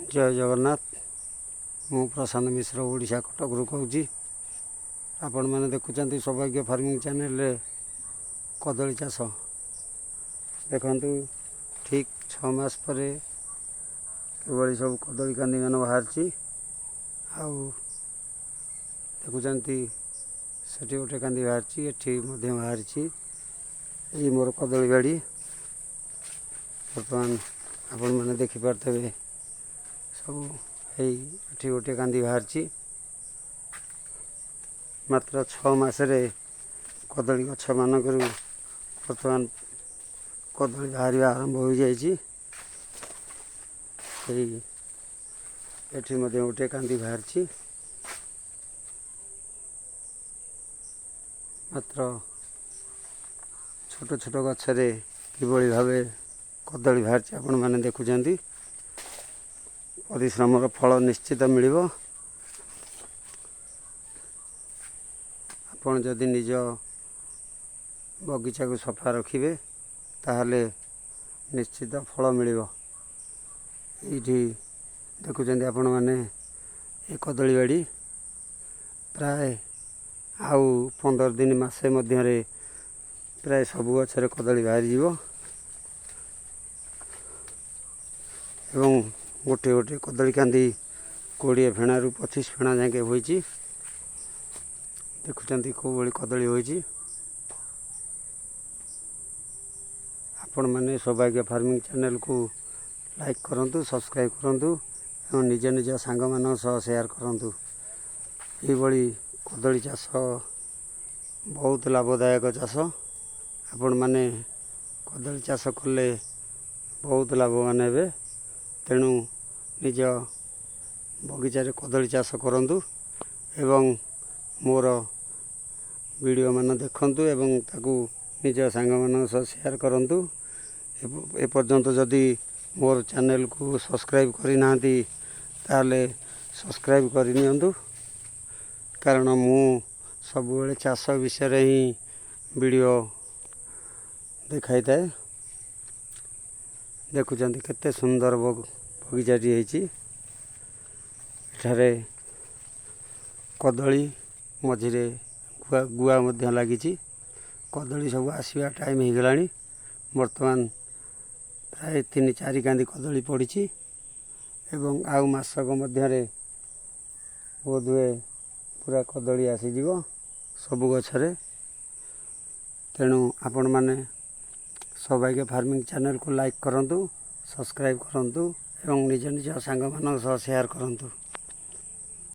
ଜୟ ଜଗନ୍ନାଥ। ମୁଁ ପ୍ରଶାନ୍ତ ମିଶ୍ର, ଓଡ଼ିଶା କଟକରୁ କହୁଛି। ଆପଣମାନେ ଦେଖୁଛନ୍ତି ସୌଭାଗ୍ୟ ଫାର୍ମିଂ ଚ୍ୟାନେଲରେ କଦଳୀ ଚାଷ। ଦେଖନ୍ତୁ, ଠିକ୍ 6 ମାସ ପରେ କିଭଳି ସବୁ କଦଳୀ କାନ୍ଦିମାନ ବାହାରିଛି। ଆଉ ଦେଖୁଛନ୍ତି, ସେଠି ଗୋଟେ କାନ୍ଦି ବାହାରିଛି, ଏଠି ମଧ୍ୟ ବାହାରିଛି। ଏଇ ମୋର କଦଳୀ ବାଡ଼ି। ବର୍ତ୍ତମାନ ଆପଣମାନେ ଦେଖିପାରୁଥିବେ ସବୁ। ଏଇ ଏଠି ଗୋଟେ କାନ୍ଦି ବାହାରିଛି। ମାତ୍ର 6 ମାସରେ କଦଳୀ ଗଛମାନଙ୍କରୁ ବର୍ତ୍ତମାନ କଦଳୀ ବାହାରିବା ଆରମ୍ଭ ହୋଇଯାଇଛି। ଏଇ ଏଠି ମଧ୍ୟ ଗୋଟିଏ କାନ୍ଦି ବାହାରିଛି। ମାତ୍ର ଛୋଟ ଛୋଟ ଗଛରେ କିଭଳି ଭାବେ କଦଳୀ ବାହାରିଛି, ଆପଣମାନେ ଦେଖୁଛନ୍ତି। ପରିଶ୍ରମର ଫଳ ନିଶ୍ଚିତ ମିଳିବ। ଆପଣ ଯଦି ନିଜ ବଗିଚାକୁ ସଫା ରଖିବେ, ତାହେଲେ ନିଶ୍ଚିତ ଫଳ ମିଳିବ। ଏଇଠି ଦେଖୁଛନ୍ତି ଆପଣମାନେ, ଏ କଦଳୀ ବାଡ଼ି ପ୍ରାୟ ଆଉ 15 ଦିନ, ମାସେ ମଧ୍ୟରେ ପ୍ରାୟ ସବୁ ଗଛରେ କଦଳୀ ବାହାରିଯିବ ଏବଂ ଗୋଟିଏ ଗୋଟିଏ କଦଳୀ କାନ୍ଦି 20 ଫେଣାରୁ 25 ଫେଣା ଯାଏଁ ହୋଇଛି। ଦେଖୁଛନ୍ତି କେଉଁଭଳି କଦଳୀ ହୋଇଛି। ଆପଣମାନେ ସୌଭାଗ୍ୟ ଫାର୍ମିଂ ଚ୍ୟାନେଲକୁ ଲାଇକ୍ କରନ୍ତୁ, ସବସ୍କ୍ରାଇବ୍ କରନ୍ତୁ ଏବଂ ନିଜ ନିଜ ସାଙ୍ଗମାନଙ୍କ ସହ ସେୟାର କରନ୍ତୁ। ଏଇଭଳି କଦଳୀ ଚାଷ ବହୁତ ଲାଭଦାୟକ ଚାଷ। ଆପଣମାନେ କଦଳୀ ଚାଷ କଲେ ବହୁତ ଲାଭବାନ ହେବେ। ତେଣୁ ନିଜ ବଗିଚାରେ କଦଳୀ ଚାଷ କରନ୍ତୁ ଏବଂ ମୋର ଭିଡ଼ିଓ ମାନ ଦେଖନ୍ତୁ ଏବଂ ତାକୁ ନିଜ ସାଙ୍ଗମାନଙ୍କ ସହ ସେୟାର କରନ୍ତୁ। ଏପର୍ଯ୍ୟନ୍ତ ଯଦି ମୋର ଚ୍ୟାନେଲକୁ ସବସ୍କ୍ରାଇବ୍ କରିନାହାନ୍ତି, ତାହେଲେ ସବସ୍କ୍ରାଇବ୍ କରିନିଅନ୍ତୁ, କାରଣ ମୁଁ ସବୁବେଳେ ଚାଷ ବିଷୟରେ ହିଁ ଭିଡ଼ିଓ ଦେଖାଇଥାଏ। ଦେଖୁଛନ୍ତି କେତେ ସୁନ୍ଦର ବଗିଚାଟି ହେଇଛି। ଏଠାରେ କଦଳୀ ମଝିରେ ଗୁଆ ମଧ୍ୟ ଲାଗିଛି। କଦଳୀ ସବୁ ଆସିବା ଟାଇମ୍ ହେଇଗଲାଣି। ବର୍ତ୍ତମାନ ପ୍ରାୟ 3-4 କାନ୍ଦି କଦଳୀ ପଡ଼ିଛି ଏବଂ ଆଉ ମାସକ ମଧ୍ୟରେ ବୋଧହୁଏ ପୁରା କଦଳୀ ଆସିଯିବ ସବୁ ଗଛରେ। ତେଣୁ ଆପଣମାନେ ସୌଭାଗ୍ୟ ଫାର୍ମିଂ ଚ୍ୟାନେଲକୁ ଲାଇକ୍ କରନ୍ତୁ, ସବସ୍କ୍ରାଇବ୍ କରନ୍ତୁ ଏବଂ ନିଜ ନିଜ ସାଙ୍ଗମାନଙ୍କ ସହ ସେୟାର କରନ୍ତୁ।